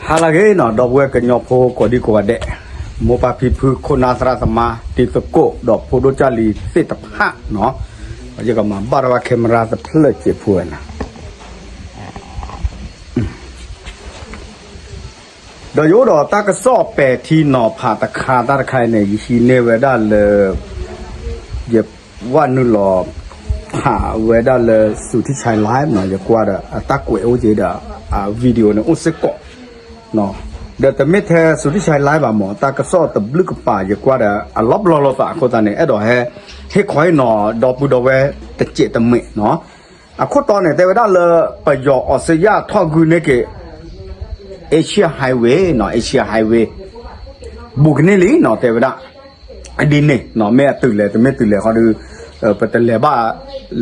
ဟါလၢအဂ့ၤနီၤ ဒီပုၢ်ဝဲၢ်ကညီဖိကိးဒံကိးဂၤဒဲး, မိၢ်ပၢ်ဖံဖု ခိၣ်နၢ်သရၣ်သမါ တံၤသကိး ဒီးဖိဒိၣ်ကၢ်လံၤသ့ၣ်တဖၣ်နီၤ, ယကမၤဘၣ်ထီၣ်ဝဲ camera တဖျၢၣ်စဲးဖိဝဲနီၤ. ဒီးယအိၣ်ဒီးတၢ်ကစီၣ်ပဲာ်ထံနီၤဖးတခါ တၢ်တခါအံၤန့ၣ် ယဟံးန့ၢ်ဝဲဒၣ်လၢ ယဝဲနုာ်လီၤဖးဝဲဒၣ်လၢ Sutisha Live နီၤ, ယကွၢ်ဒီးအတၢ်ကွဲးအိၣ်က့ၤဒီး အ video န့ၣ်အိၣ်စ့ၢ်ကီး ဒီးတမ့ၢ်ထဲ Sutisha Live ဘၣ်မး တၢ်ကစီၣ်တဘျုးကပၤ ယကွၢ်ဒီးအလီၤပျီလိာ်သးအဃိသတးန့ၣ် အဲၣ်ဒိးဟဲ ဟ့ၣ်ခီဟ့ၣ်နီၤ ဒီပုၢ်ဒီဝဲၢ်တစဲးတမဲာ်နီၤ. အခိၣ်တီန့ၣ် တဲဝဲဒၣ်လၢ ပယီၤအီစ့ယၣ်ထီၣ်ဂုာ်န့ၢ်က့ၤ Asia Highway နီၤ, Asia Highway ဘူးကန့ၢ်လံနီၤ တဲဝဲဒၣ် ဒ်န့ၣ်နီၤ, မ့ၢ်အတုၤလဲၣ် တမ့ၢ်တုၤလဲၣ်ဃီဒီး ပတလဲၤဘၣ်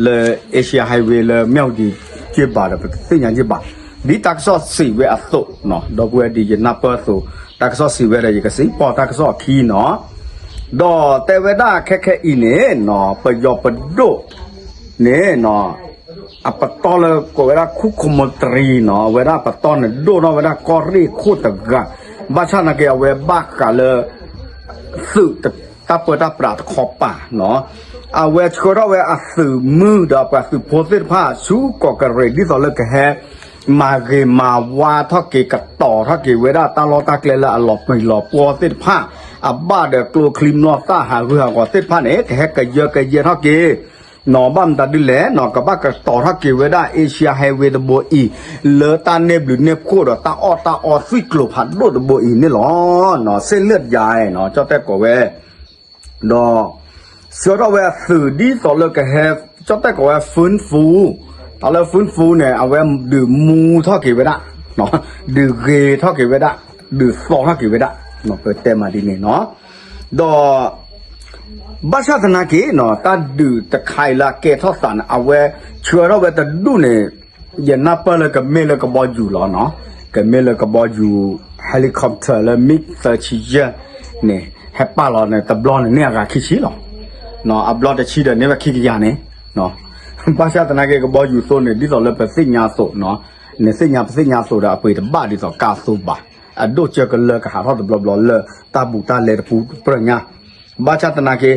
လၢ Asia Highway လၢမၠၣ်ဝတံၤက့ဘၣ်ဒီး ပတသ့ၣ်ညါက့ဘၣ်. ဒ်တၢ်ကစီၣ်စံးဝဲအသိး, ဒီပုၢ်ဝဲၢ်ဒ်ယနၢ်ပၢၢ်အသိး တၢ်ကစီၣ်စံးဝဲဒီး ယကစံးပီၢ်တၢ်ကစီၣ်အခံနီၤ. ဒီးတဲဝဲဒၣ်ခဲခဲအံၤန့ၣ်နီၤ ပယီၤပဒိၣ်န့ၣ်နီၤ အပတီၢ်လၢကိးဝဲဒၣ် ခူၣ်ခိၣ်မတရံနီၤ, အဝဲဒၣ်ပတီၢ်န့ၣ် ဒိၣ်ထီၣ်ဝဲဒၣ်ကီၢ်ရ့ၣ်ခိၣ်တဂၤ, ဘၣ်ဆၣ်သနာ်က့ အဝဲဘၣ်ဃးလၢ သုးတၢ်ပၢတၢ်ပြးတခီပၤနီၤ, အဝဲဆှၢထီၣ်ဝဲအသုးမုၢ်ဒီးပှၤသုးဖိသ့ၣ်တဖၣ် ဆူကီၢ်ကရ့ၣ် ဒ်သိးလၢကဟဲ မၤဂ့ၤမၤဝါထီၣ်က့ၤ ကတီၤထီၣ်က့ၤဝဲဒၣ်တၢ်လီၢ်တၢ်ကျဲလၢအလီၤပျံၤလီၤပှီၢ်သ့ၣ်တဖၣ်, အဘၣ်ဒီးကျိချံမျိာ်သၣ်ဟးဂူာ်ဟးဂီၤသ့ၣ်တဖၣ်န့ၣ် ကဟဲကယၢကယဲထီၣ်က့ၤ နီၤ, ဘၣ်မတၤဒ်လဲၣ်နီၤ, ကဘၣ်ကတီၤထီၣ်က့ၤဝဲဒၣ် Asia Highway တဘိအံၤ လၢတၢ်န့ၢ်ဘျုးန့ၢ်ဖှိၣ်ဒီးတၢ်အီၣ်တၢ်အီသွံၣ်ကျိၤဖးဒိၣ်တဘိအံၤန့ၣ်လီၤ. စ့လၢာ်ယါနီၤ, ကၠီၣ်တဲၣ်ကိးဝဲ ဒီး ဆှၢထီၣ်ဝဲအသုးဒ်သိးလၢကဟဲ ကၠီၣ်တဲၣ်ကိးဝဲ ฟื้นฟู, တၢ်လၢ ฟื้นฟู န့ၣ် အဝဲဒုးမူထီၣ်က့ၤဝဲဒၣ်, ဒုးဂ့ၤထီၣ်က့ၤဝဲဒၣ်, ဒုးသီထီၣ်က့ၤဝဲဒၣ်, ပတဲမးဒ်န့ၣ်နီၤ, ဒီး ဘၣ်ဆၣ်သနာ်က့နီၤ တၢ်ဒုးတခါအံၤလၢအကဲထီၣ်သးန့ၣ် အဝဲဆှၢထီၣ်ဝဲတဒူၣ်န့ၣ် ယနၢ်ပၢၢ်လၢကမ့ၢ်လၢကဘီယူၤလီၤနီၤ, ကမ့ၢ်လၢကဘီယူၤ helicopter လၢ MiG သၢဆံယဲၢ်န့ၣ် ဟဲပာ်လီၤန့ၣ် တဘျီန့ၣ်န့ၢ်အဂၤခံဆံလီၤ, အဘျီတဆံဒီးန့ၢ်ဝဲခံကယၤန့ၣ်, ဘၣ်ဆၣ်သနာ်က့ကဘီယူၤသိန့ၣ် ဒ်သိးလၢပသ့ၣ်ညါအသိးနီၤ, နသ့ၣ်ညါပသ့ၣ်ညါအသိးဒီး အပှ့ၤတဘၣ်ဒ်သိးကါသိဘၣ်, အဒိၣ်ကၢကလၢကဟးထီၣ်တဘျီဘျီလၢတၢ်ဘူးတၢ်လဲတပူၤပြၢညါ, ဘၣ်ဆၣ်သနာ်က့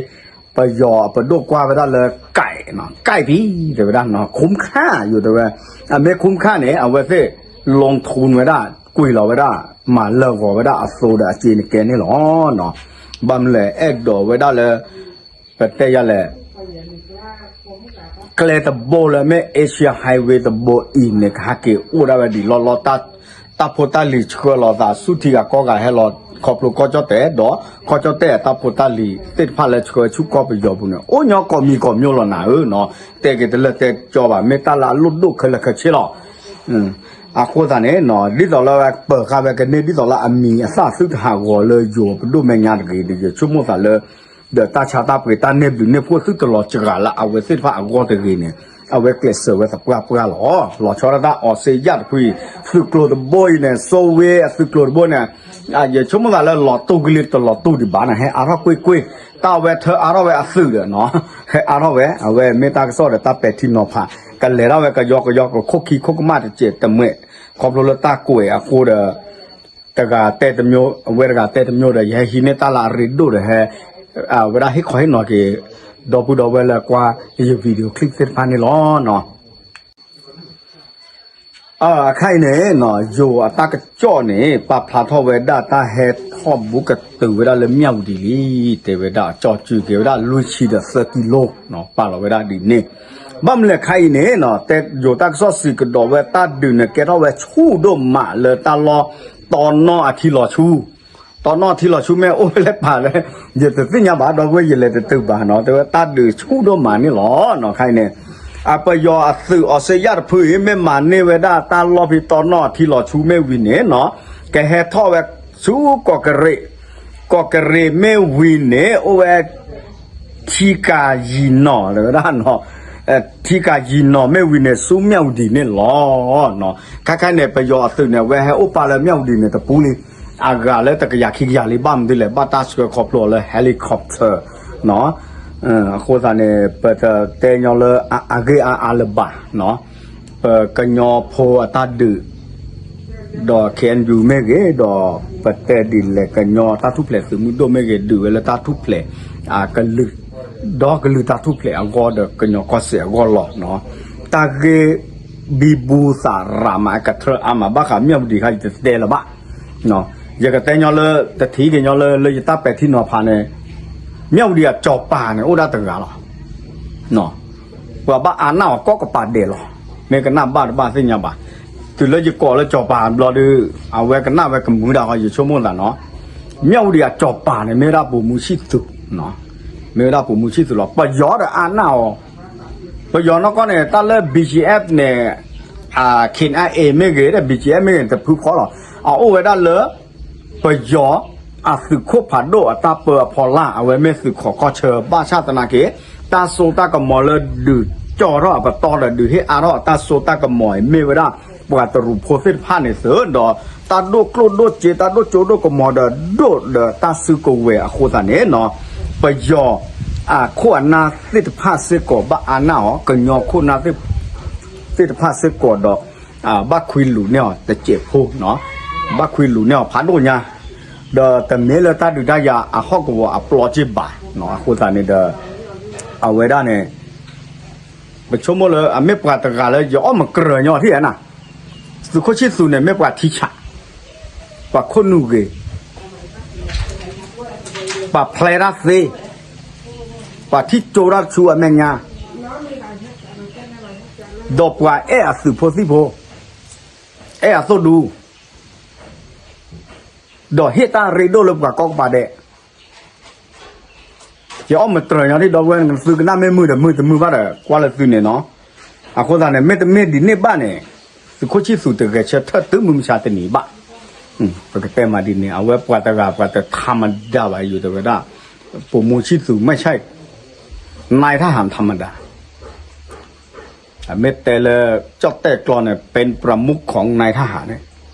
ပယီၤအပဒိၣ်ကွၢ်ဝဲဒၣ်လၢ ကိုက်နီၤ, ကိုက်ပြီ တဲဝဲဒၣ်နီၤ, คุ้มค่า ယိၤတဲဝဲ, အမ့ၢ် คุ้มค่า န့ၣ် အဝဲသ့ၣ် ลงทุน ဝဲဒၣ် ကွံာ်လီၤဝဲဒၣ် မၤလၢာ်ဂီၤဝဲဒၣ်အသိဒီးအစ့န့ၣ်ကဲန့ၣ်လီၤနီၤ, ဘၣ်မနုၤလဲၣ် အဲၣ်ဒိးဝဲဒၣ်လၢ ပတဲယၤလဲၣ် ကျဲတဘိလၢမ့ၢ် Asia Highway တဘိအံၤန့ၣ် ကဟဲက့ၤအိၣ်ဒၣ်ဝဲဒ်လီၢ်လီၢ် တၢ်ဖိတၢ်လံၤဆှၢလီၤသးဆူထံဂၤကီၢ်ဂၤဟဲလီၤ ခီဖျိကီၢ်ကၠီၣ်တဲၣ်ဒီး ကီၢ်ကၠီၣ်တဲၣ်အတၢ်ဖိတၢ်လံၤသ့ၣ်တဖၣ်လၢဆှၢဆူကီၢ်ပယီၤပူၤန့ၣ် အိၣ်ညီကိးမံၤကိးမျိၢ်လီၤနၤဧၢနီၤ, တဲက့ၤတလၢာ်တဲကၠီဘၣ် မ့ၢ်တၢ်လၢအလိၣ်ဒိၣ်ခဲလၢာ်ခဲဆ့လီၤ. အဃိသတးန့ၣ်နီၤ ဒ်သိးလၢပၢၤဃာ်ဝဲကန့ၢ် ဒ်သိးလၢအမံၤအသၣ်သုတဟးဂီၤလၢယိၤပဒိၣ်မဲာ်ညါတဂ့ၤဒီး ယဆိကမိၣ်သးလၢ ဒီးတၢ်ဆါတၢ်ပှ့ၤတၢ်န့ၢ်ဘျုးန့ၢ်ဖှိၣ်သုတလီၤစှၤလၢအဝဲသ့ၣ်တဖၣ်အဂီၢ်တဂ့ၤန့ၣ် အဝဲကျဲးစၢးဝဲသပှၢ်ပှၢ်လီၤ. လီၤဆီဒၣ်တၢ်အီစ့ယၣ်တဖုအံၤ သုးကျိၤတဘိအံၤန့ၣ် စိဝ့အသုးကျိၤတဘိန့ၣ် ယဆိကမိၣ်သးလၢလီၤတူၢ်ကလံတလီၤတူၢ်ဒံးဘၣ်န့ၣ် ဟဲအါထီၣ်ကွ့ၢ်ကွ့ၢ် တၢ်အဝဲထၢအါထီၣ်ဝဲအသုးဒီးနီၤ ဟဲအါထီၣ်ဝဲ အဝဲမ့ၢ်တၢ်ကစီၣ်ဒီးတၢ်ပဲာ်ထံနီၤဖး ကလဲၤထီၣ်ဝဲကယီကယီကခိၣ်ခံခိၣ်ကမၣ်တစဲးတမှဲး ခီဖျိလၢတၢ်ကွဲးအဃိဒီး တဂၤတဲတမျိး အဝဲတဂၤတဲတမျိးဒီး ယဟဲဟံးန့ၢ်တၢ်လၢအရ့ဒိၣ်ဒီးဟဲ အဝဲဒၣ်ဟ့ၣ်ခီဟ့ၣ်နီၤက့ၤ ဒီပုၢ်ဒီဝဲၢ်လၢကွၢ်ယ video clip သ့ၣ်တဖၣ်န့ၣ်လီၤ. အခါအံၤန့ၣ်နီၤ ယိၤအတၢ်ကစီၣ်န့ၣ် ပာ်ဖျါထီၣ်ဝဲဒၣ်တၢ်ဟဲထီၣ်ဘူးကတုၤဝဲဒၣ်လၢမၠၣ်ဝတံၤလံ တဲဝဲဒၣ်ကၠီၣ်စုက့ၤဝဲဒၣ်လွံၢ်ဆံဒီးသၢကံလိနီၤ ပာ်လီၤဝဲဒၣ်ဒ်န့ၣ် ဘၣ်မနုၤလဲၣ်ခါအံၤန့ၣ်နီၤ တဲယိၤတၢ်ကစီၣ်စံးကဒီးဝဲတၢ်ဒုးန့ၣ် ကဲထီၣ်ဝဲဆူၣ်ဒိၣ်မးလၢတၢ်လီၢ်တီနီၣ်အထံလီၤဆူ တီနီၣ်အထံလီၤဆူမ့ၢ်အိၣ်ဝဲလၢပၢ်လဲၣ် ယတသ့ၣ်ညါဘၣ် ဒီပုၢ်ဝဲၢ်ယလဲၤတတုၤဘၣ်နီၤ တဲဝဲတၢ်ဒုးဆူၣ်ဒိၣ်မးန့ၣ်လီၤနီၤ ခါအံၤန့ၣ် အပယီၤအသုးအီစ့ယၣ်တဖုအံၤ မ့ၢ်မၤန့ၢ်ဝဲဒၣ်တၢ်လီၢ်ဖဲတီနီၣ်အထံလီၤဆူမ့ၢ်ဝံၤန့ၣ်နီၤ ကဟဲထီၣ်ဝဲဆူကီၢ်ကရ့ၣ် ကီၢ်ကရ့ၣ်မ့ၢ်ဝံၤန့ၣ် အိၣ်ဝဲ ထံကၤယံၤနီၣ် တဲဝဲဒၣ်နီၤ ထံကၤယံၤနီၣ်မ့ၢ်ဝံၤန့ၣ် ဆူမၠၣ်ဝတံၤန့ၣ်လီၤ. ခါခါန့ၣ် ပယီၤအသုးန့ၣ် အဝဲဟဲအိၣ်ပာ်လၢမၠၣ်ဝတံၤန့ၣ်တပူၤလံ အဂၤလၢတကယၤခံကယၤလံ ဘၣ်မနုၤလဲၣ် ဘၣ်တၢ်ဆှၢခီဖျိအီၤလၢ helicopter နီၤ အဃိသတးန့ၣ် ပတတဲညီလၢအဂ့ၢ်အါအါလၢၤဘၣ်နီၤ ပကညီဖိအတၢ်ဒုး ဒီး ခ့ၣ်အဲၣ်ယူၣ် မ့ၢ်ဂ့ၤ ဒီးပတဲဒ်လဲၣ် ကညီတၢ်ထူၣ်ဖျဲးသုးမုၢ်ဒိၣ်မ့ၢ်ဂ့ၤ ဒုးဝဲလၢတၢ်ထူၣ်ဖျဲး ကလုာ် ဒီကလုာ်တၢ်ထူၣ်ဖျဲးအဂီၢ်ဒီး ကညီကီၢ်စဲၣ်အဂီၢ်လီၤ. တၢ်ဂ့ၢ်ဘံဘူသးရးမး အကထြၢအါမး ဘၣ်ဃးမၠၣ်ဝတံၤခါ ယတတဲလၢၤဘၣ်. ယကတဲညီလၢ တထံၣ်က့ၤညီလၢ လၢယတၢ်ပဲာ်ထံနီၤဖးန့ၣ် မၠၣ်ဝတံၤအစီၤပၤန့ၣ် အိၣ်ဒၣ်တဂၤလီၤ. ပှၤဘၣ်အါနၢ်အီၤကိးကပၤဒဲးလီၤ. မ့ၢ်ကနၣ်ဘၣ်တဘၣ်သ့ၣ်ညါဘၣ်. တုၤလၢယကိးလၢစီၤပၤဘျီဒီး အဝဲကနၣ်ဝဲကမုာ်ဒၣ်ဃီ ယဆိကမိၣ်သးနီၤ. မၠၣ်ဝတံၤအစီၤပၤန့ၣ် မ့ၢ်ဝဲဒၣ်ပိာ်မူဆံၣ်သူး, မ့ၢ်ဝဲဒၣ်ပိာ်မူဆံၣ်သူးလီၤ. ပယီၤဒီးအါနၢ်အီၤ, ပယီၤနီၢ်ကီၢ်န့ၣ် တၢ်လၢ ဘီကၠံအ့ၣ် န့ၣ် ခ့ၣ်အဲၣ်ယူၣ် မ့ၢ်ဂ့ၤ ဒီး ဘီကၠံအ့ၣ် မ့ၢ်ဂ့ၤ တဖုဖီလီၤ. အအိၣ်ဝဲဒၣ်လၢ ပယီၤ အသုးခိၣ်ဖးဒိၣ်အတၢ်ပၢအဖီလာ် အဝဲမ့ၢ်သုးခိးကီၢ်ဆၢ ဘၣ်ဆၣ်သနာ်က့ တၢ်စိတၢ်ကမီၤလၢဒုးကၠီၣ်ထီၣ်အပတီၢ်ဒီး ဒုးဟ့ၣ်အါထီၣ်တၢ်စိတၢ်ကမီၤအံၤ မ့ၢ်ဝဲဒၣ် ပှၤတရူးဖိသ့ၣ်တဖၣ်န့ၣ်သုးဒီး တၢ်ဒိၣ်ကျိၣ်ဒိၣ်စ့ တၢ်ဒိၣ်ကၠိဒိၣ်ကမီၤဒီး ဒိၣ်ဒီးတၢ်စုကဝဲၤအဃိသတးန့ၣ်နီၤ, ပယီၤ အခိၣ်အနၢ်သ့ၣ်တဖၣ်စ့ၢ်ကီးဘၣ်အါနၢ်အီၤ, ကညီခိၣ်နၢ်သ့ၣ်တဖၣ်စ့ၢ်ကီးဒီး ဘၣ်ခွံလူၤန့ၢ်အီၤတစဲးဖိနီၤ, ဘၣ်ခွံလူၤန့ၢ်အီၤဖးဒိၣ်ညါ, ဒီးတမ့ၢ်လၢတၢ်ဒုးတၢ်ယၤအဟီၣ်ကဝီၤအပျီက့ဘၣ်နီၤ, အဃိသတးန့ၣ်ဒီး အဝဲဒၣ်န့ၣ် ပဆိကမိၣ်လၢအမ့ၢ်ပှၤတဂၤလၢယအီၣ်မကြၢးညီထံၣ်ဧါနၤ, သုးခိၣ်ဆံၣ်သူးန့ၣ် မ့ၢ်ပှၤထံဆး, ပှၤခိၣ်နူာ်ဂ့ၤ ပှၤဖျဲတၢ်သ့, ပှၤထံၣ်ကၠိတၢ်ဆူအမဲာ်ညါ, ဒီးပှၤအဲၣ်အသုးဖိသံၣ်ဖိ, အဲၣ်အသိၣ်ဒူ, ဒီးဟ့ၣ်တၢ်ရ့ဒိၣ်လၢပှၤကိးကပၤဒဲး, ယအီၣ်မတြၢၤညီဒ်ဒီပုၢ်ဝဲၢ် သုကနၣ်မ့ၢ်မုာ်ဒီးမုာ် တမုာ်ဘၣ်ဒီးကွၢ်လၢသုန့ၣ်နီၤ, အဃိသတးန့ၣ် မ့တမ့ၢ်ဒ်န့ၣ်ဘၣ်န့ၣ်, သုးခိၣ်ဆံၣ်သူးတဂဲၤဆၢထၢၣ်တုၤမုၢ်မဆါတနံၤဘၣ်, ပကတဲမးဒ်န့ၣ် အဝဲပှၤတဂၤ ပှၤတထးမဒါဘၣ် ယိၤတဝဲဒၣ်, ပိာ်မူဆံၣ်သူးမ့ၢ်ဆဲး, နါထၢ်ဟးထးမဒါ အမ့ၢ်တဲလၢ ကၠီၣ်တဲၣ်ကျီန့ၣ် ပ့ၤပြမူခိၣ်နါထၢ်ဟးန့ၣ်,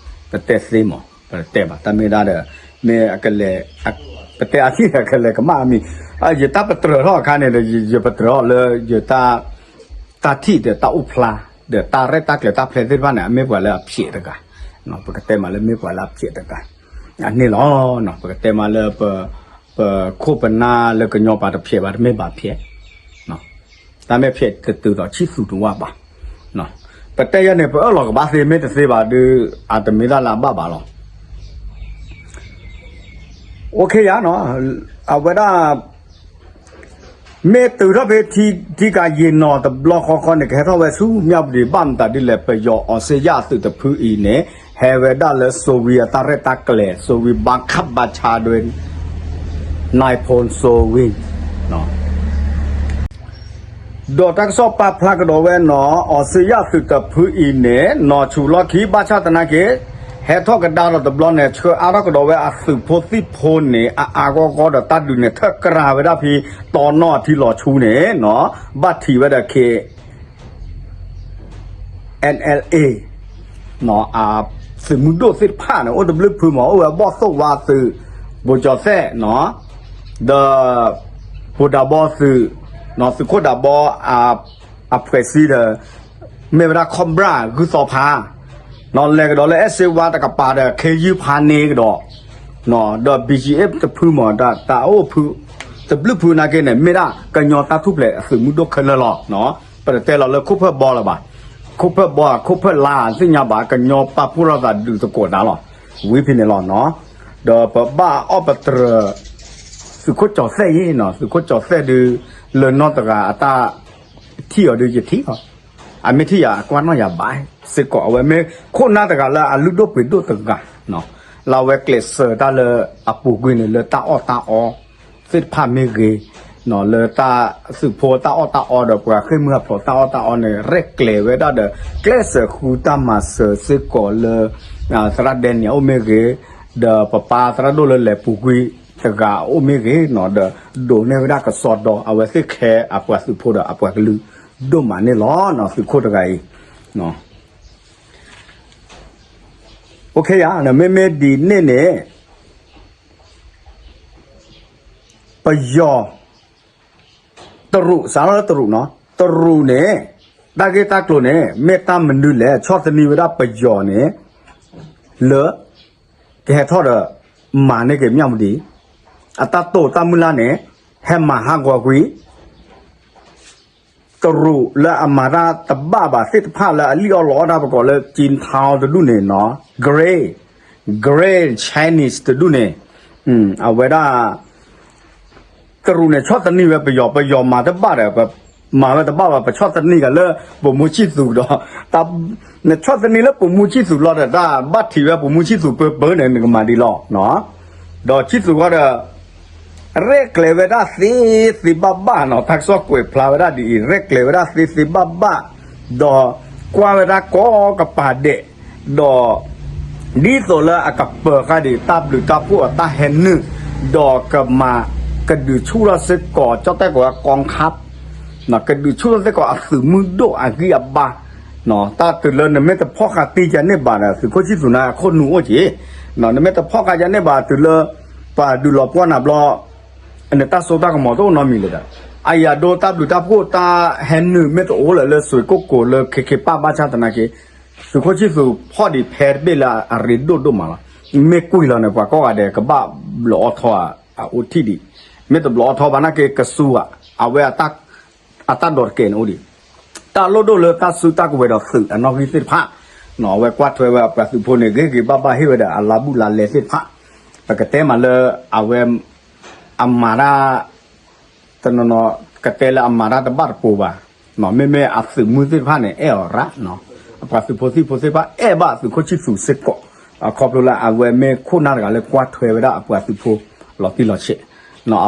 ပတဲသ့မး ပတဲဘၣ် တၢ်မ့ၢ်ဒၣ်ဒီး မ့ၢ်အကလဲၤ, ပတဲအထံၣ်အကလဲၤကမၣ်အမံၤ, ယတၢ်ပတြၢၤထီၣ်အခါန့ၣ်ဒီး ယပတြၢၤထီၣ်လၢယတၢ်, တၢ်ထံၣ်ဒီးတၢ်အိၣ်ဖျါ, ဒီးတၢ်ရဲၣ်တၢ်ကျဲၤတၢ်ဖျဲးသ့ၣ်တဖၣ်န့ၣ် အမ့ၢ်ပှၤလၢအဖျဲးတဂၤ, ပကတဲမးလၢမ့ၢ်ပှၤလၢအဖျဲးတဂၤ, အန့ၣ်လီၤ, ပကတဲမးလၢ ပခိၣ်ပနၢ်လၢကညီပၤတဖျဲးဘၣ် တမ့ၢ်ဘၣ်ဖျဲး, တၢ်မ့ၢ်ဖျဲးတတုၤဒီးဆံၣ်သူးတဝၢ်ဘၣ်, ပတဲယဲန့ၣ် ပအၢၣ်လီၤကဘၣ်သ့ မ့ၢ်တသ့ဘၣ်ဒီး အတမ့ၢ်တၢ်လၢအဘၣ်ဘၣ်လီၤ. အိၣ်ခ့ယါနီၤ, အဝဲဒၣ် မ့ၢ်တုၤထီၣ်ဖဲထံကၤယံာ်နီၤတဘျီဃီဃီန့ၣ် ကဟဲထီၣ်ဝဲဆူမၠၣ်ဝတံၤ ဘၣ်မတၤဒ်လဲၣ် ပယီၤအီစ့ယၣ်သုးတဖုအံၤန့ၣ် ဟဲဝဲဒၣ်လၢစိၤဝံၤအတၢ်ရဲၣ်တၢ်ကျဲၤ စိၤဝံၤဘါခၣ်ဘါဆါဒွဲ နၢၤဖိစိၤဝံၤ ဒီးတၢ်ကစီၣ်ပာ်ဖျါကဒီးဝဲနီၤ အီစ့ယၣ်သုးတဖုအံၤန့ၣ် နီၢ်ဆူၣ်လီၢ်ခံ ဘၣ်ဆၣ်သနာ်က့ ဟဲထီၣ်ကဒါဒီးတဘျီန့ၣ် ဆှၢအါထီၣ်ကဒီးဝဲအသုးဖိသံၣ်ဖိန့ၣ် အအါဂီၢ်ဂီၢ်ဒီးတၢ်ဒုးန့ၣ် ထၢၣ်ကြၤဝဲဒၣ်ဖဲ တီနီၣ်အထံလီၤဆူန့ၣ်နီၤ ဘၣ်ထံးဝဲဒီး ခ့ၣ် NLA သုးမုၢ်ဒိၣ်သ့ၣ်တဖၣ်န့ၣ် အိၣ်တဘျုးဖုမး အိၣ်ဝဲဘီၣ်သိၣ်ဝါသုး ဘိၣ်ကၠီၣ်သဲး ဒီး ပှၤဒးဘီသုး သုးခိၣ်ဒးဘီ အဖှဲးစံဒီး မ့ၢ်ဝဲဒၣ် ခီၣ်ဘြၣ် ဂုၢ်သီဖး လဲၤကဒီးလၢအဲၣ်စ့ဝါတကပၤဒီး ခ့ယုၢ်ဖးန့ၢ်ကဒီး ဒီး ဘီကၠံအ့ၣ် တဖုမး တၢ်အိၣ်ဖု တဘျုးဖုနာ်က့န့ၣ် မ့ၢ်ဒၣ်ကညီတၢ်ထူၣ်ဖျဲးအသုးမုၢ်ဒိၣ်ခဲလၢာ်လီၤ. ပတတဲလီၤလၢခိၣ်ဖၢၣ်ဘီလၢၤဘၣ်. ခိၣ်ဖၢၣ်ဘီ ခိၣ်ဖၢၣ်လါ သ့ၣ်ညါဘၣ် ကညီပာ်ဖှိၣ်ထီၣ်သးဒုးသကိးတၢ်လီၤ. ဝံၤဖဲန့ၣ်လီၤနီၤ. ဒီးပဘၣ်အီၣ်ပတြၢၤ သုးခိၣ်ကၠီၣ်သဲးအံၤနီၤ သုးခိၣ်ကၠီၣ်သဲးဒုး လၢနီၢ်တဂၤအတၢ်ထံၣ်အီၤဒုးယထံၣ်လီၤ. အမ့ၢ်ထံၣ်ယၤအကွၢ်နီၣ်ယၤဘၣ်စ့ၢ်ကီး အဝဲမ့ၢ်ခိၣ်နၢ်တဂၤလၢအလုၢ်ဒိၣ်ပှ့ၤဒိၣ်တဂၤ လၢအဝဲကျဲးစၢးတၢ်လၢအပူၤကွံာ်န့ၣ် လၢတၢ်အီၣ်တၢ်အီသ့ၣ်တဖၣ်မ့ၢ်ဂ့ၤ, လၢတၢ်သုးဖိတၢ်အီၣ်တၢ်အီဒီး ပှၤဃ့ၢ်မှံဟးဖျိးတၢ်အီၣ်တၢ်အီန့ၣ် ရဲၣ်ကျဲၤဝဲဒၣ်ဒီး ကျဲးစၢးဃုတၢ်မၤစၢၤစ့ၢ်ကီးလၢ သရၣ်ဒဲနံၣ်အအိၣ်မ့ၢ်ဂ့ၤ, ဒီးပပၢ်သရၣ်ဒိၣ်လၢလဲၤပူၤကွံာ်တဂၤအအိၣ်မ့ၢ်ဂ့ၤနီၤ ဒီးဒိးန့ၢ်ဝဲဒၣ်ကစီဒီ အဝဲသ့ၣ်ခဲအပှၤသုးဖိဒီးအပှၤကလုာ် ဒိၣ်မးန့ၣ်လီၤနီၤ သုးခိၣ်တဂၤအံၤ အိၣ်ခ့ယါ မ့မ့ၢ်ဒ်န့ၣ်န့ၣ် ပယီၤ တရူး စးထီၣ်လၢတရူးနီၤ တရူးန့ၣ် တၢ်ဂ့ၢ်တၢ်ကျိၤန့ၣ် မ့ၢ်တၢ်မနုၤလဲၣ် ဆီၣ်သနံးဝဲဒၣ်ပယီၤန့ၣ် လၢ ကဟဲထီၣ်ဒီး မၤန့ၢ်က့ၤမၠၣ်ဝတံၤ အတၢ်တိာ်တၢ်မုၢ်လၢ်န့ၣ် ဟဲမၤဟးဂီၤကွံာ် တရူးလၢအမၤတၢ်တဘၣ်ဘၣ်သ့ၣ်တဖၣ်လၢအလံၣ်အီၣ်လီအီၣ်တၢ်ပကိးလၢ Qingdao တဒူၣ်န့ၣ်နီၤ Great Great Chinese တဒူၣ်န့ၣ် အဝဲဒၣ် တရူးန့ၣ် ဆီၣ်သနံးဝဲပယီၤ ပယီၤမၤတဘၣ်ဒီး ပမၤဝဲတဘၣ်ဘၣ် ပဆီၣ်သနံးကလၢ ပိာ်မူဆံၣ်သူးဒီး နဆီၣ်သနံးလၢပိာ်မူဆံၣ်သူးလီၤဒီး တၢ်ဘၣ်ထံးဝဲပိာ်မူဆံၣ်သူးပၢပၢန့ၣ် နကမၤဒ်လီၤ. ဒီးဆံၣ်သူးဃီဒီး ရဲၣ်ကျဲၤဝဲဒၣ်သ့သ့ဘၣ်ဘၣ်နီၤ တၢ်ကစီၣ်ကွဲးဖျါဝဲဒၣ်ဒ်အံၤ ရဲၣ်ကျဲၤဝဲဒၣ်သ့သ့ဘၣ်ဘၣ် ဒီးကွၢ်ဝဲဒၣ်ကိးကပၤဒဲး ဒီး ဒ်သိးလၢအကပၢၤဃာ်ဒံး တၢ်ဘျုးတၢ်ဖှိၣ်အတၢ်ဟဲနုာ် ဒီးကမၤ ကဒုးဆူၣ်ထီၣ်စ့ၢ်ကီး ကၠီၣ်တဲၣ်ကိးဝဲ กองทัพ ကဒုးဆူၣ်ထီၣ်စ့ၢ်ကီးအသုးမုၢ်ဒိၣ်အဂံၢ်အဘါ တၢ်တုၤလၢနမ့ၢ်တဖီၣ်ဃာ်တံၢ်ယၤန့ၢ်ဘၣ်ဒီး သုးခိၣ်ဆံၣ်သူးန့ၣ် အခိၣ်နူာ်အိၣ်က့ၤ နမ့ၢ်တဖီၣ်ဃာ်ယၤန့ၢ်ဘၣ်တုၤလၢ ပှၤဒုးလီၤပှီၢ်နၤဘျီ နတၢ်စိတၢ်ကမီၤတအိၣ်နီတမံၤလၢၤဒီး အယၤဒိတၢ်ဘျုးတၢ်ဖှိၣ်တၢ်ဟဲနုာ် မ့ၢ်တအိၣ်လၢၤလၢစွ့ၤကိၣ်ကိၤလၢခ့ခ့ပၢ်ဘၣ်ဆၣ်သနာ်က့ သုးခိၣ်ဆံၣ်သူးဖီၣ်ဒံးဖဲတဘ့ၣ်လၢအရ့ဒိၣ်ဒိၣ်မးလီၤ. မ့ၢ်ကွံာ်လီၤန့ၣ် ပှၤကိးဂၤဒဲးကဘၣ်ဘျုးအီၣ်ထီၣ်အအိၣ်ထံၣ်ဒံး မ့ၢ်တဘျုးအီၣ်ထီၣ်ဘၣ်နာ်က့ ကစူၤဧါ အဝဲ အတၢ်ဒိးတကဲးန့ၣ်အိၣ်ဒံး တၢ်လိၣ်ဒိၣ်လၢတၢ်စုတၢ်ကဝဲၤဒီးသုးအနီၣ်ဂံၢ်သ့ၣ်တဖၣ် အဝဲကွၢ်ထွဲဝဲအပှၤသုးဖိန့ၣ် ဂ့ၤဂ့ၤဘၣ်ဘၣ်ဟ့ၣ်ဝဲဒီးအလါဘူးလါလဲသ့ၣ်တဖၣ် ပကတဲမးလၢ အဝဲ အမၤတၢ် တနီၤနီၤ ကတဲလၢအမၤတၢ်တဘၣ်တပိၤဘၣ် မ့မ့ၢ်အသုးမုၢ်သ့ၣ်တဖၣ်န့ၣ် အဲၣ်အီၤရၣ် အပှၤသုးဖိသံၣ်ဖိသ့ၣ်တဖၣ်အဲၣ်ဘၣ်သုးခိၣ်ဆံၣ်သူးစ့ၢ်ကီး ခီဖျိလၢအဝဲမ့ၢ်ခိၣ်နၢ်တဂၤလၢကွၢ်ထွဲဝဲဒၣ်အပှၤသုးဖိလီၤတံၢ်လီၤဆဲး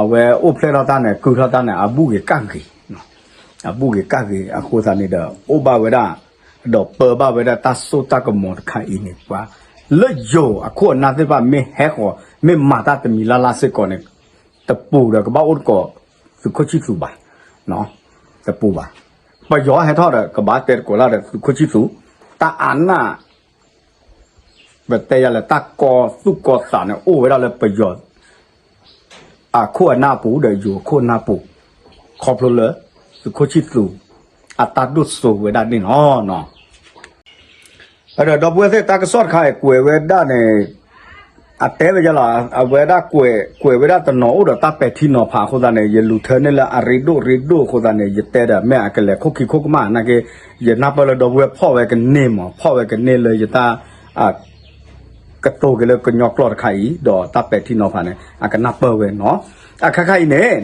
အဝဲအိၣ်ဖျဲၣ်ထီၣ်တၢ်န့ၣ် ကုၢ်ထီၣ်တၢ်န့ၣ် အဘူၣ်ဂ့ၤကၣ်ဂ့ၤ အဘူၣ်ဂ့ၤကၣ်ဂ့ၤအဃိသတးန့ၣ်ဒီး အိၣ်ဘၣ်ဝဲဒၣ် ဒီးပၢဘၣ်ဝဲဒၣ်တၢ်စိတၢ်ကမီၤတခါအံၤန့ၣ် ပှၤလၢယိၤအခိၣ်အနၢ်သ့ၣ်တဖၣ် မ့ၢ်ဟဲဃီၤ မ့ၢ်မၤတၢ်တမံၤလၢ်လၢ်စ့ၢ်ကီးန့ၣ် တပူၤဒီးကဘၣ်အိၣ်သကိး သုးခိၣ်ဆံၣ်သူးဘၣ် တပူၤဘၣ် ပယီၤဟဲထီၣ်ဒီး ကဘၣ်တဲသကိးလၢ်ဒီးသုးခိၣ်ဆံၣ်သူး တၢ်အနၢ် ပတဲယၤလဲၣ် တၢ်ကီသူၣ်ကီသးန့ၣ် အိၣ်ဝဲဒၣ်လၢပယီၤ အခိၣ်အနၢ်ပူၤဒီးယိၤအခိၣ်အနၢ်ပူၤ ခီဖျိလၢ သုးခိၣ်ဆံၣ်သူး အတၢ်ဒိၣ်စိဝဲဒၣ်န့ၣ်လီၤ. ဒီပုၢ်ဝဲၢ်သ့ၣ်တၢ်ကစီၣ်တခါအံၤကွဲးဝဲဒၣ်န့ၣ် အတဲဝဲယလီၤ အဝဲဒၣ်ကွဲး ကွဲးဝဲဒၣ်တနီၤအိၣ်ဒီးတၢ်ပဲာ်ထံနီၤဖးအဃိသတးန့ၣ် ယလူၤထၢန့ၢ်လၢအရ့ဒိၣ်ရ့ဒိၣ်အဃိသတးန့ၣ် ယတဲဒီး မ့ၢ်အကလဲၤခိၣ်ခံခိၣ်ကမၣ်နာ်က့ ယနၢ်ပၢၢ်လၢဒီပုၢ်ဝဲၢ်ဖီၣ်ဝဲကန့ၢ်မး ဖီၣ်ဝဲကန့ၢ်လၢယတၢ် ကတိၤက့ၤလၢကညီကျိာ်တခါအံၤ ဒီးတၢ်ပဲာ်ထံနီၤဖးန့ၣ် အကနၢ်ပၢၢ်ဝဲနီၤ အခါခါအံၤန့ၣ်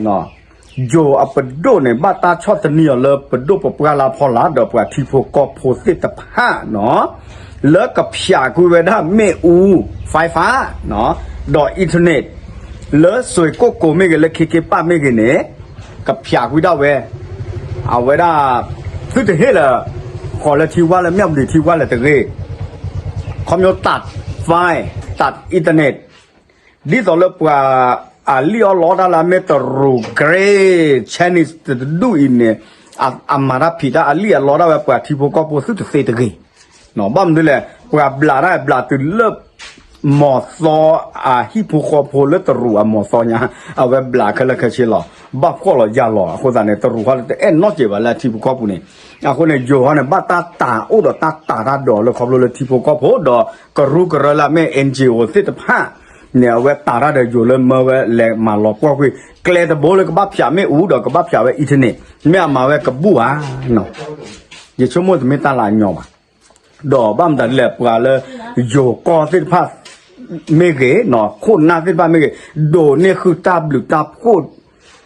ယိၤအပဒိၣ်န့ၣ် ဘၣ်တၢ်ဆီၣ်သနံးအီၤလၢပဒိၣ်ပပှၢ်လၢဖီလာ် ဒီးပှၤထံဖိကီၢ်ဖိသ့ၣ်တဖၣ်နီၤ လၢကဖျးကွံာ်ဝဲဒၣ်မ့ၣ်အူ fiber ဒီး internet လၢစွ့ၤကိၣ်ကိၤမ့ၢ်ဂ့ၤ လၢခ့ခ့ပၢ်မ့ၢ်ဂ့ၤန့ၣ် ကဖျးကွံာ်ဒၣ်ဝဲ အဝဲဒၣ် သုတဟ့ၣ်လၢ ဃီၤလၢထံဝါလၢမၠၣ်ဝတံၤထံဝါလၢတဂ့ၤ ခီဖျိ ตัดไฟ ตัดอินเทอร์เน็ต ဒ်သိးလၢပှၤ အလံၣ်အီၣ်လီတၢ်လၢအမ့ၢ်တရူး Great Chinese တဒူၣ်အံၤန့ၣ် အမၤတၢ်ဖံးတၢ်အလံၣ်အလီတၢ်ဝဲပှၤထံဖိကီၢ်ဖိသုတသ့တဂ့ၤ ဘၣ်မနုၤလဲၣ် ပှၤဘျးတၢ်ဘျးတုၤလၢ မီၤသီ အဟံၣ်ဖိဃီဖိလၢတရူးအမီၤသီညါ အဝဲဘျးခဲလၢာ်ခဲဆ့လီၤ ဘၣ်ဖှီၣ်လီၤယၢ်လီၤ အဃိသတးန့ၣ် တရူးဃီလၢတအဲၣ်နီတစဲးဘၣ်လၢအထံဖိကီၢ်ဖိန့ၣ် အဃိန့ၣ် ယိၤဟီန့ၣ် ဘၣ်တၢ်တၢ်အိၣ်ဒီးတၢ်တၢ်တၢ်ဒိးလၢခီဖျိလၢထံဖိကီၢ်ဖိ ဒီးကရူၢ်ကရၢလၢအမ့ၢ် NGO သ့ၣ်တဖၣ် န့ၣ် အဝဲတၢ်တၢ်ဒီးယိၤလၢမၢဝဲလဲၤမၤလီၤပှီၢ်ကွံာ် ကျဲတဘိလၢကဘၣ်ဖျးမ့ၣ်အူဒီးကဘၣ်ဖျးဝဲ internet မ့ၢ်အမၤဝဲကဘူၣ်ဧါ ယဆိကမိၣ်တမ့ၢ်တၢ်လၢအညီဘၣ် ဒီးဘၣ်မတၤဒ်လဲၣ် ပှၤလၢ ယိၤကီၢ်သ့ၣ်တဖၣ် မ့ၢ်ဂ့ၤ ခိၣ်နၢ်သ့ၣ်တဖၣ်မ့ၢ်ဂ့ၤ ဒိးန့ၢ်ဃုာ်တၢ်ဘျုးတၢ်ဖှိၣ်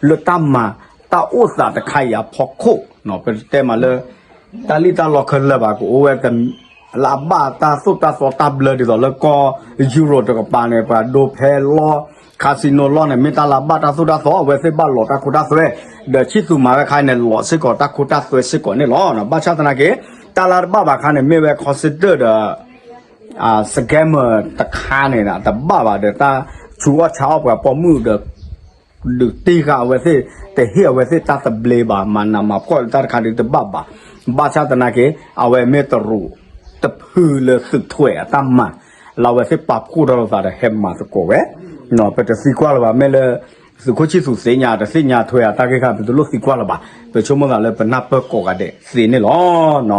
လၢတၢ်မၤ တၢ်အိၣ်သးတခါအံၤအဖီခိၣ် ပတဲမးလၢ တၢ်လံၣ်တၢ်လီခဲလၢာ်ဘၣ် ကအိၣ်ဝဲ လၢအဘၣ်တၢ်သိၣ်တၢ်သီတၢ်ဘျၢဒ်သိးလၢကီၢ် Europe တကပၤန့ၣ် ပှၤဒိဖဲလီၢ် casino လီၢ်န့ၣ် မ့ၢ်တၢ်လၢအဘၣ်တၢ်သိၣ်တၢ်သီ အဝဲသ့ၣ်ဘၣ်လီၤတၢ်ခိတၢ်သွဲ ဒီးဆံၣ်သူးမၤဝဲခါန့ၣ် လီၤစ့ၢ်ကီးတၢ်ခိတၢ်သွဲစ့ၢ်ကီးန့ၣ်လီၤ. ဘၣ်ဆၣ်သနာ်က့ တၢ်လၢတဘၣ်ဘၣ်ခါန့ၣ် မ့ၢ်ဝဲ consider ဒီး scammer တခါန့ၣ် တဘၣ်ဘၣ်ဒီးတၢ်ဆူးအီၣ်ဆါအီၣ်ပှၤပိာ်မုၣ်ဒီး ဒုးတ့ၢ်ဃာ်အဝဲသ့ၣ် တဟ့ၣ်အဝဲသ့ၣ်တၢ်သဘျ့ဘၣ် မၤနးမၤဖှီၣ်လၢတၢ်တခါဒုးတဘၣ်ဘၣ်. ဘၣ်ဆၣ်သနာ်က့ အဝဲမ့ၢ်တရူး တဖုလၢသုးထွဲးအတၢ်မၤ လၢအဝဲသ့ၣ်ပာ်ဖှိၣ်ထီၣ်လိာ်သးဒီးဟဲမၤသကိးဝဲ ပတသံကွၢ်လၢၤဘၣ် မ့ၢ်လၢ သုးခိၣ်ဆံၣ်သူးသ့ၣ်ညါ တသ့ၣ်ညါထွဲအတၢ်ဂ့ၢ်ခါ ပတလိၣ်သံကွၢ်လၢၤဘၣ်. ပဆိကမိၣ်သးလၢပနၢ်ပၢၢ်ကိးဂၤဒဲးသ့န့ၣ်လီၤ.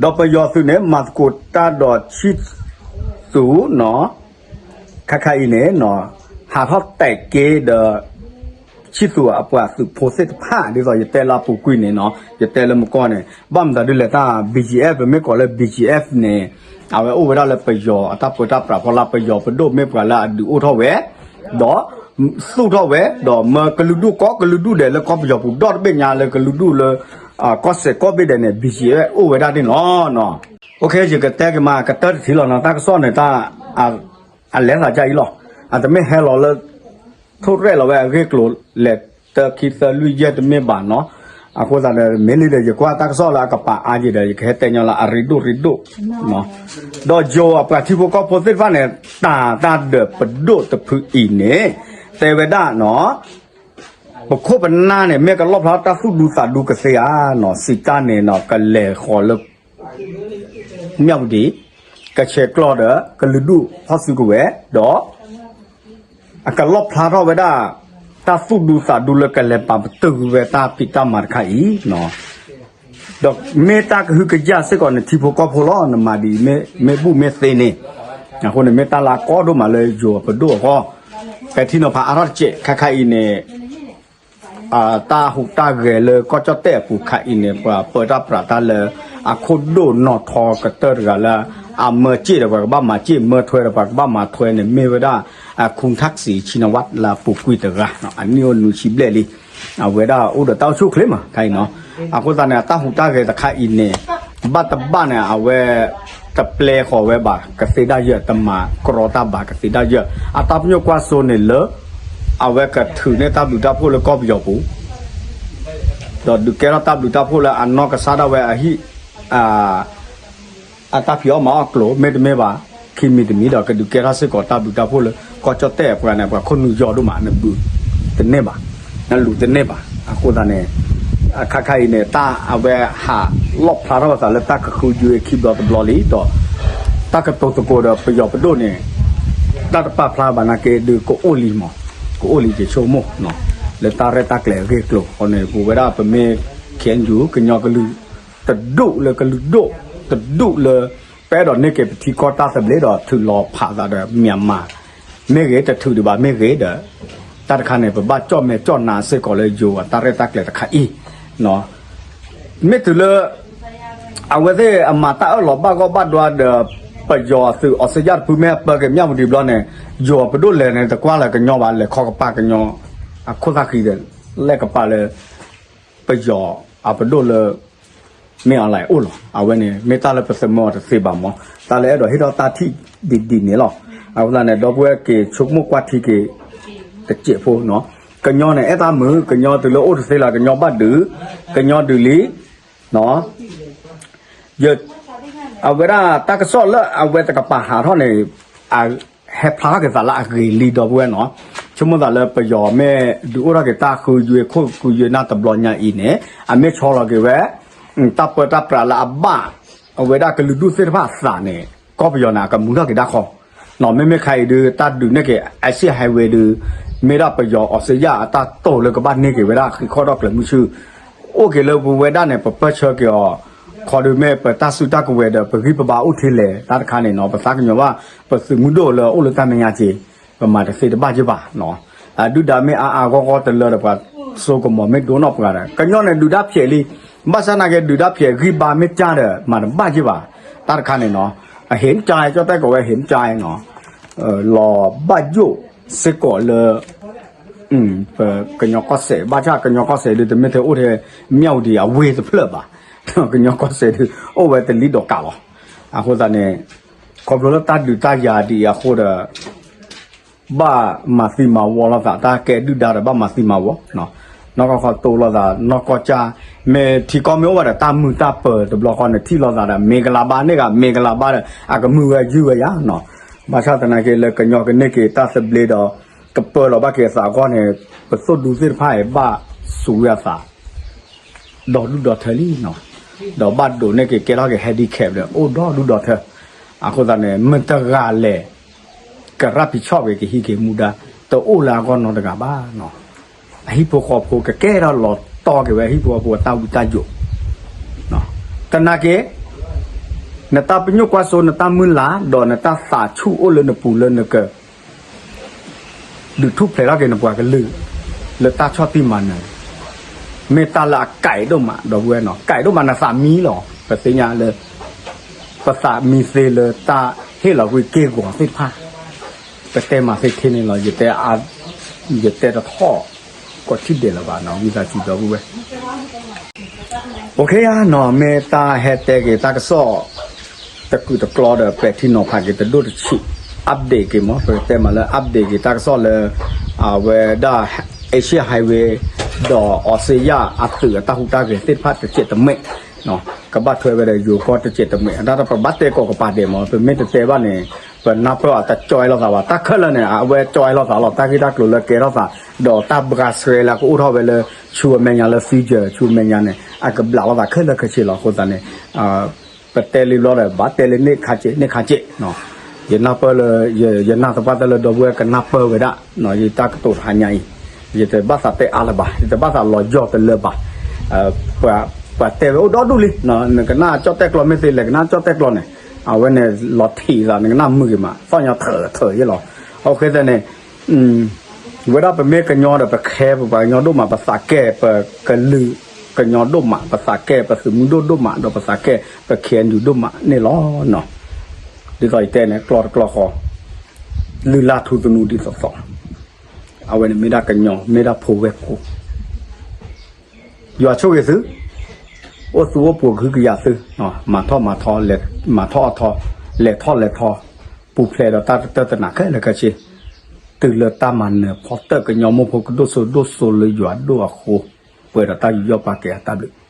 ဒီးပယီၤသုးန့ၣ် မၤသကိးတၢ်ဒီးဆံၣ်သူးနီၤ, ခါခါအံၤန့ၣ်နီၤ, ဟးထီၣ်တဲာ်က့ၤဒီး ဆံၣ်သူးအပှၤသုးဖိသ့ၣ်တဖၣ် ဒ်သိးယတဲလၢအပူၤကွံာ်န့ၣ်နီၤ, ယတဲလၢမကီၢ်န့ၣ် ဘၣ်မတၤဒုလဲၣ်တၢ် ဘံၣ်ကၠံၣ်အဲၣ် ပမ့ၢ်ကိးလၢ ဘံၣ်ကၠံၣ်အဲၣ် န့ၣ် အဝဲအိၣ်ဝဲဒၣ်လၢပယီၤအတၢ်ပၢတၢ်ပြးဖီလာ် ပယီၤပဒိၣ်မ့ၢ်ပှၤလၢအဒုးအိၣ်ထီၣ်ဝဲ ဒီးသူၣ်ထီၣ်ဝဲ ဒီးမၢကလုာ်ဒူၣ်ကိးကလုာ်ဒူၣ်ဒဲးလၢကီၢ်ပယီၤပူၤဒီတဘ့ၣ်ညါလၢကလုာ်ဒူၣ်လၢ ကီၢ်စဲၣ်ကိးဘ့ၣ်ဒဲးန့ၣ် ဘံၣ်ကၠံၣ်အဲၣ်အိၣ်ဝဲဒၣ်န့ၣ်လီၤ. ယကတဲက့ၤမး ကတၢၢ်တထံၣ်လီၤနီၤ တၢ်ကစီၣ်န့ၣ် အလဲၤသးဒ်အံၤလီၤ. အတမ့ၢ်ဟဲလီၤလၢ ထိၣ်ရဲၣ်လီၤဝဲအဂ့ၢ်ကျိၤလဲၤတၢ်ခံသၢလွံၢ်ယဲၢ်တမ့ၢ်ဘၣ်နီၤ. အဃိသတးဒီး မ့ၢ်လံဒီး ယကွၢ်တၢ်ကစီၣ်လၢအကပၤအါယံၤဒီး ယကဟဲတဲညီလၢအရ့ဒိၣ်ရ့ဒိၣ် ဒီးယိၤအပှၤထံဖိကီၢ်ဖိသ့ၣ်တဖၣ်န့ၣ် တၢ်တၢ်ဒီးပဒိၣ်တဖုအံၤန့ၣ် တဲဝဲဒၣ်နီၤ, ပခိၣ်ပနၢ်န့ၣ် မ့ၢ်ကလီၣ်ဖျါတၢ်သူၣ်ဒူသးဒူကသ့ဧါနီၤ, စံးတၢ်န့ၣ်နီၤ ကလဲၤဃီၤလၢ မၠၣ်ဝတံၤ ကဆဲးကျိးဒီး ကလုာ်ဒူၣ်ဖီၣ်စုကဝဲၤ ဒီး အကလီၣ်ဖျါထီၣ်ဝဲဒၣ် တၢ်သူၣ်ဒူသးဒူလၢကလဲၤပာ်ပတုာ်ဝဲတၢ်ဖံးတၢ်မၤတခါအံၤနီၤ, ဒီးမ့ၢ်တၢ်ကဟုကယာ်စ့ၢ်ကီးန့ၣ် ထံဖိကီၢ်ဖိလီၤ, နမၤဒ်အံၤ မ့ၢ်ဘူၣ်မ့ၢ်သ့န့ၣ်, အဃိန့ၣ် မ့ၢ်တၢ်လၢအကီဒိၣ်မးလၢယိၤအပဒိၣ်အဂီၢ်, ဖဲထံနီၤဖးအါထီၣ်တစဲး ခါခါအံၤန့ၣ် တၢ်ဟူးတၢ်ဂဲၤလၢကီၢ်ကၠီၣ်တဲၣ်အပူၤခါအံၤန့ၣ် ပှၤပၢတၢ်ပြးတၢ်လၢ အခိၣ်ဒိၣ်နီၣ်ထီကတၢၢ်တဂၤလၢ အမၢစ့ၣ်ဒီးပှၤကဘၣ်မၤစ့ၣ် မၢထွဲဒီးပှၤကဘၣ်မၤထွဲန့ၣ် မ့ၢ်ဝဲဒၣ် ခူၣ်ထၣ်စံး ဆံနဝၣ် လၢအပူၤကွံာ်တဂၤ အနံၣ်အိၣ်နွံဆံဘျဲၣ်လံ, အဝဲဒၣ်အိၣ်ဒီးတၢ်အိၣ်ဆူၣ်အိၣ်ချ့မး ခါအံၤနီၤ, အဃိသတးန့ၣ် အတၢ်ဟူးတၢ်ဂဲၤတခါအံၤန့ၣ် ဘၣ်တဘၣ်န့ၣ် အဝဲ တပျဲဃီၤဝဲဘၣ် ကသ့ဒၣ်ယဲၢ် တမၤကြီတၢ်ဘၣ် ကသ့ဒၣ်ယဲၢ် အတၢ်ပညိၣ်ကွၢ်စိန့ၣ်လၢ အဝဲကထုးန့ၢ်တၢ်ဘျုးတၢ်ဖှိၣ်လၢကီၢ်ပယီၤပူၤ ဒီးဒုးကဲထီၣ်တၢ်ဘျုးတၢ်ဖှိၣ်လၢအနီၢ်ကစၢ်ဒၣ်ဝဲအဟံၣ် အတၢ်ဖံးအီၣ်မၤအီၣ်ကျိၤ မ့တမ့ၢ်ဘၣ် ခံမံၤတမံၤဒီး ကဒုးကဲထီၣ်စ့ၢ်ကီးတၢ်ဘျုးတၢ်ဖှိၣ်လၢ ကီၢ်ကၠီၣ်တဲၣ်အပှၤန့ၣ် ပှၤခိၣ်နူာ်ယီၤဒိၣ်မး နဘုးတန့ၢ်ဘၣ်, နလူၤတန့ၢ်ဘၣ်. အဃိသတးန့ၣ် အခါခါအံၤန့ၣ် တၢ်အဝဲဟးလီၣ်ဖျါထီၣ်အသးလၢတၢ်ကဃုယွ့ခံဘျီတဘျီလံဒီး တၢ်ကတိၤသကိးဒီးပယီၤပဒိၣ်န့ၣ် တၢ်တပာ်ဖျါဘၣ်နာ်က့ဒုးကအိၣ်လံမး, ကအိၣ်လံယဆိကမိၣ် လၢတၢ်ရဲၣ်တၢ်ကျဲၤအဂ့ၢ်အကျိၤအဃိန့ၣ် ပဝဲဒၣ်ပမ့ၢ် ခ့ၣ်အဲၣ်ယူၣ် ကညီကလုာ် တဒူၣ်လၢကလုာ်ဒိၣ် တဒူၣ်လၢ ပအဲၣ်ဒိးန့ၢ်က့ၤပထံကီၢ်တၢ်သဘျ့ဒီးထုးလီၤဖးသးဒီး Myanmar မ့ၢ်ဂ့ၤ တထုးဒံးဘၣ်မ့ၢ်ဂ့ၤဒီး တၢ်တခါန့ၣ် ပဘၣ်ကၠီၣ်မဲာ်ကၠီၣ်နါစ့ၢ်ကီးလၢယိၤအတၢ်ရဲၣ်တၢ်ကျဲၤတခါအံၤ မ့ၢ်တုၤလၢ အဝဲသ့ၣ်အမၤတၢ်အၢၣ်လီၤဘၣ်ဂီၢ်ဘၣ်ဒွါဒီး ပယီၤသုးအီစၢ်ယၢ်တဖု မ့ၢ်အပၢက့ၤမၠၣ်ဝတံၤဘျီန့ၣ် ယိၤအပဒိၣ်လဲၤန့ၣ် တကွၢ်လၢကညီဘၣ် လဲၤခီကပၤကညီ အခိၣ်သၣ်ဃံဒီး လဲၤကပၤလၢ ပယီၤအပဒိၣ်လၢ မင်းအောင်လှိုင် အိၣ်လီၤ. အဝဲန့ၣ် မ့ၢ်တၢ်လၢပသမၢအီၤတသ့ဘၣ်မး, တၢ်လၢအဲၣ်ဒိးဟ့ၣ်ထီၣ်တၢ်ထံၣ်ဒ်ဒ်န့ၣ်လီၤ. အဃိသတးန့ၣ် ဒီပုၢ်ဝဲၢ်က့ၤဆိကမိၣ်ကွၢ်ထံက့ၤ တစဲးဖိနီၤ, ကညီန့ၣ် အဲၣ်တၢ်မုာ် ကညီတုၤလၢအိၣ်တသ့လၢၤ ကညီဘၣ်ဒုး, ကညီဒုးလံ ယ အဝဲဒၣ်တၢ်ကစီၣ်လၢအဝဲတကပၤဟးထီၣ်န့ၣ် အဟဲဖျါထီၣ်က့ၤသးလၢအဂ့ၤလံ ဒီပုၢ်ဝဲၢ်နီၤ, ဆိကမိၣ်သးလၢပယီၤမ့ၢ်ဒုးအိၣ်ထီၣ်က့ၤတၢ်ဃုယွ့ခိၣ်ဃုယွ့နၢ်တဘျီညါအံၤန့ၣ် အမ့ၢ်ဆီလီၤက့ၤဝဲ တၢ်ပၢတၢ်ပြးလၢအဘၣ် အဝဲဒၣ်ကလုာ်ဒူၣ်သ့ၣ်တဖၣ်အသးန့ၣ် ကီၢ်ပယီၤန့ၣ် အကမူထီၣ်က့ၤဒၣ်ဃီ မ့မ့ၢ်ခါအံၤဒုး တၢ်ဒုးန့ၢ်က့ၤ Exit Highway ဒုး မ့ၢ်ဒၣ်ပယီၤအီစၢ်ယၢ်အတၢ်တိာ်လၢကဘၣ်န့ၢ်က့ၤဝဲဒၣ်ဃံးခီၣ်ဒီးကျဲၤမုၢ်ဆူၣ် အိၣ်က့ၤလၢပဝဲဒၣ်န့ၣ် ပပၢၢ်ဆၢက့ၤအီၤ ခီဒုးမ့ၢ်ပတၢ်စုတၢ်ကဝဲၤဒီး ပဂံၢ်ပဘါအိၣ်ထဲလဲၣ် တၢ်တခါန့ၣ်နီၤ ပသးကညီၤဘၣ် ပသုးမုၢ်ဒိၣ်လၢအိၣ်လၢတၢ်မဲာ်ညါက့ၤ ပမၤတသ့တဘၣ်ယ့ၢ်ဘၣ်နီၤ အဒုၣ်ဒါမ့ၢ်အါအါဂီၢ်ဂီၢ်တလၢဒီး ပှၤစိကမီၤမ့ၢ်ဒိနီၣ်ပှၤဒီး ကညီန့ၣ်ဒုးတၢ်ဖျဲးလံ ဘၣ်ဆၣ်နာ်က့ဒုးတၢ်ဖျဲးဂံၢ်ဘါမ့ၢ်ကၢ်ဒီး မၤတဘၣ်ယ့ၢ်ဘၣ် တၢ်တခါန့ၣ်နီၤ အဟ့ၣ်ကၠါ ကၠီၣ်တဲၣ်ကိးဝဲဟ့ၣ်ကၠါနီၤ လီၤဘၣ်ယိၣ်စ့ၢ်ကီးလၢ ပကညီကီၢ်စဲၣ် ဘၣ်ဆၣ်ကညီကီၢ်စဲၣ်ဒုး တမ့ၢ်ထဲအိၣ်ထဲ မၠၣ်ဝတံၤအဝ့ၢ်တဖျၢၣ်ဘၣ် ကညီကီၢ်စဲၣ်ဒုး အိၣ်ဝဲတလံၤဒီးကးလီၤ အဃိသတးန့ၣ် ခီဖျိလၢတၢ်ဒုးတၢ်ယၤဒ်အံၤအဃိဒီး ဘၣ်မၤသံမၤဝီလိာ်သး တၢ်ကဲဒုၣ်ဒါဒီးဘၣ်မၤသံမၤဝီ နီၢ်ကီၢ်ခီတိလိာ်သး နီၢ်ကီၢ်ကၢ် မ့ၢ်ထံကီၢ်မ့ၢ်အိၣ်ဝဲဒီးတၢ်မုာ်တၢ်ပၢၤတဘျီဃီန့ၣ် ထံၣ်လိာ်သးဒီး မ့ၢ်ကလၤဘါန့ၢ်ဂၤ မ့ၢ်ကလၤဘါဒီး အကမုာ်ဝဲယုၢ်ဝဲယၤနီၤ ဘၣ်ဆၣ်သနာ်က့လၢကညီကန့ၢ်က့ၤတၢ်သဘျ့ဒီး ကပၢလီၤဘၣ်က့ၤအသးအဂီၢ်န့ၣ် ပသိၣ်ဒူသ့ၣ်တဖၣ်အံၤ ဘၣ်စူးဝဲအသး ဒီဒူၣ်ဒီထၢလံနီၤ ဒီးဘၣ်ဒိးန့ၢ်က့ၤကဲထီၣ်က့ၤ handicap ဒီး အိၣ်ဒီဒူၣ်ဒီထၢ အဃိသတးန့ၣ် မတၤတဂၤလဲၣ် ကရၢ်ဖံးဆီၣ်က့ၤကဟံးက့ၤမူဒါ တအိၣ်လၢအဂီၢ်နီတဂၤဘၣ်နီၤ အဟံၣ်ဖိဃီဖိကကဲထီၣ်လီၤတီက့ၤဝဲ ဟံၣ်ဖိဃီဖိအတၢ်ဝံတၢ်ယိး သနာ်က့ နတၢ်ပညိၣ်ကွၢ်စိ နတၢ်မုၢ်လၢ် ဒီးနတၢ်သးဆူၣ်အိၣ်လၢနပူၤလၢနက ဒုးထူၣ်ဖျဲးထီၣ်က့ၤနပှၤကလုာ် လၢတၢ်ဆီၣ်တံၢ်မၤနၢၤန့ၣ်, မ့ၢ်တၢ်လၢအကဲဒိၣ်မး ဒီပုၢ်ဝဲၢ်နီၤ, ကဲဒိၣ်မး နသးမံလီၤ. ပသ့ၣ်ညါလၢ ပသးမံသ့လၢတၢ်ဟ့ၣ်လီၤကွံာ်က့ၢ်ဂီၤသ့ၣ်တဖၣ်, ပတဲမၤသ့ထဲန့ၣ်လီၤ. ယတဲတထီၣ် ကီၢ်ထံၣ်ဒဲးလၢၤဘၣ်နီၤ ဝံသးစူၤ ဒီပုၢ်ဝဲၢ် အိၣ်ခ့ဧါနီၤ, မ့ၢ်တၢ်ဟဲတဲက့ၤတၢ်ကစီၣ် တကုာ်တကျီဒီး ပဲာ်ထံနီၤဖးက့ၤတဒိၣ်တဆံး, update က့ၤမး ပကတဲမးလၢ update က့ၤတၢ်ကစီၣ်လၢ အဝဲဒၣ် Asia Highway ဒီးအီစ့ယၢ်အသုးအတၢ်ဟူးတၢ်ဂဲၤသ့ၣ်တဖၣ်တစဲးတမဲာ် ကဘၣ်ထွဲဝဲဒီးယိၤကီၢ်တစဲးတမဲာ်, အတၢ်ပဘၣ်တဲကိးကပၤဒဲးမး, ပမ့ၢ်တတဲဘၣ်န့ၣ် ပနၢ်ပၢၢ်အီၤတကၠီၣ်လိာ်သးဘၣ်. တၢ်ခဲလၢာ်န့ၣ် အဝဲကၠီၣ်လိာ်သးလီၤ, တၢ်ဂ့ၢ်တၢ်ကျိၤလၢကဲထီၣ်သး ဒီးတၢ်ဘှါဆှဲလၢအကအိၣ်ထီၣ်ဝဲလၢ ဆူအမဲာ်ညါလၢ future ဆူအမဲာ်ညါန့ၣ် အကဘျးလိာ်သးခဲလၢာ်ခဲဆ့လီၤ. အဃိသတးန့ၣ် ပတဲလံဘျီဒီး ဘၣ်တဲလၢန့ၣ်ခါစ့ၢ် န့ၣ်ခါစ့ၢ်, ယနၢ်ပၢၢ်လၢ ယနၢ်သပှၢ်တၢၢ်လၢဒီပုၢ်ဝဲၢ်ကနၢ်ပၢၢ်ဝဲဒၣ် ယတၢ်ကတိၤတဟါညါအံၤ, ယတဘၣ်သးတဲအါလၢၤဘၣ်, ယတဘၣ်သးလီၤယီၢ်တလၢဘၣ်. ပှၤတဲဝဲအိၣ်ဒီဒူၣ်လံ, နကနၣ်ကၠီၣ်တဲၣ်ကျီ မ့ၢ်သ့လဲၣ် ကနၣ်ကၠီၣ်တဲၣ်ကျီန့ၣ် အဝဲန့ၣ်လီၤထံးသး နကနၣ်မုာ်ဂ့ၤမး သီၣ်ညီထၢၣ်ထၢၣ်ယဲလီၤ. အဃိသတးန့ၣ် ဝဲဒၣ်ပမ့ၢ်ကညီဒီး ပခဲပပှၤကညီဒိၣ်မး, ပသးကဲပကလုာ်ကညီဒိၣ်မး, ပသးကဲပသုးမုၢ်ဒိၣ်ဒိၣ်မး, ဒီးပသးကဲပ KNU ဒိၣ်မးန့ၣ်လီၤ. ဒ်သိးယတဲန့ၣ် ကျီတကျီဃီ လုၢ်လၢ်ထူသနူဒ်သိးသိး, အဝဲန့ၣ်မ့ၢ်ဒၣ်ကညီ မ့ၢ်ဒၣ်ဖိဝဲၢ်ကိာ် ယွၤဆိၣ်ဂ့ၤသု, အိၣ်သူအိၣ်ပူၤကဟုကယာ်သု, မၤထီၣ်မၤထီ, မၤထီၣ်အထီ, လဲၤထီၣ်လဲၤထီ, ပူၤဖျဲးဒီးတၢ်တတၢၢ်တနးခဲလၢာ်ခဲဆ့, တုၤလၢတၢ်မၤနၢၤဖီတၢၣ် ကညီမိၢ်ဖိကဒိၣ်စိဒိၣ်စိလၢယွၤဒိၣ်အဃိ, ပှဲၤဒီးတၢ်ယူးယီၣ်ပာ်ကဲအတၢ်ဘျုး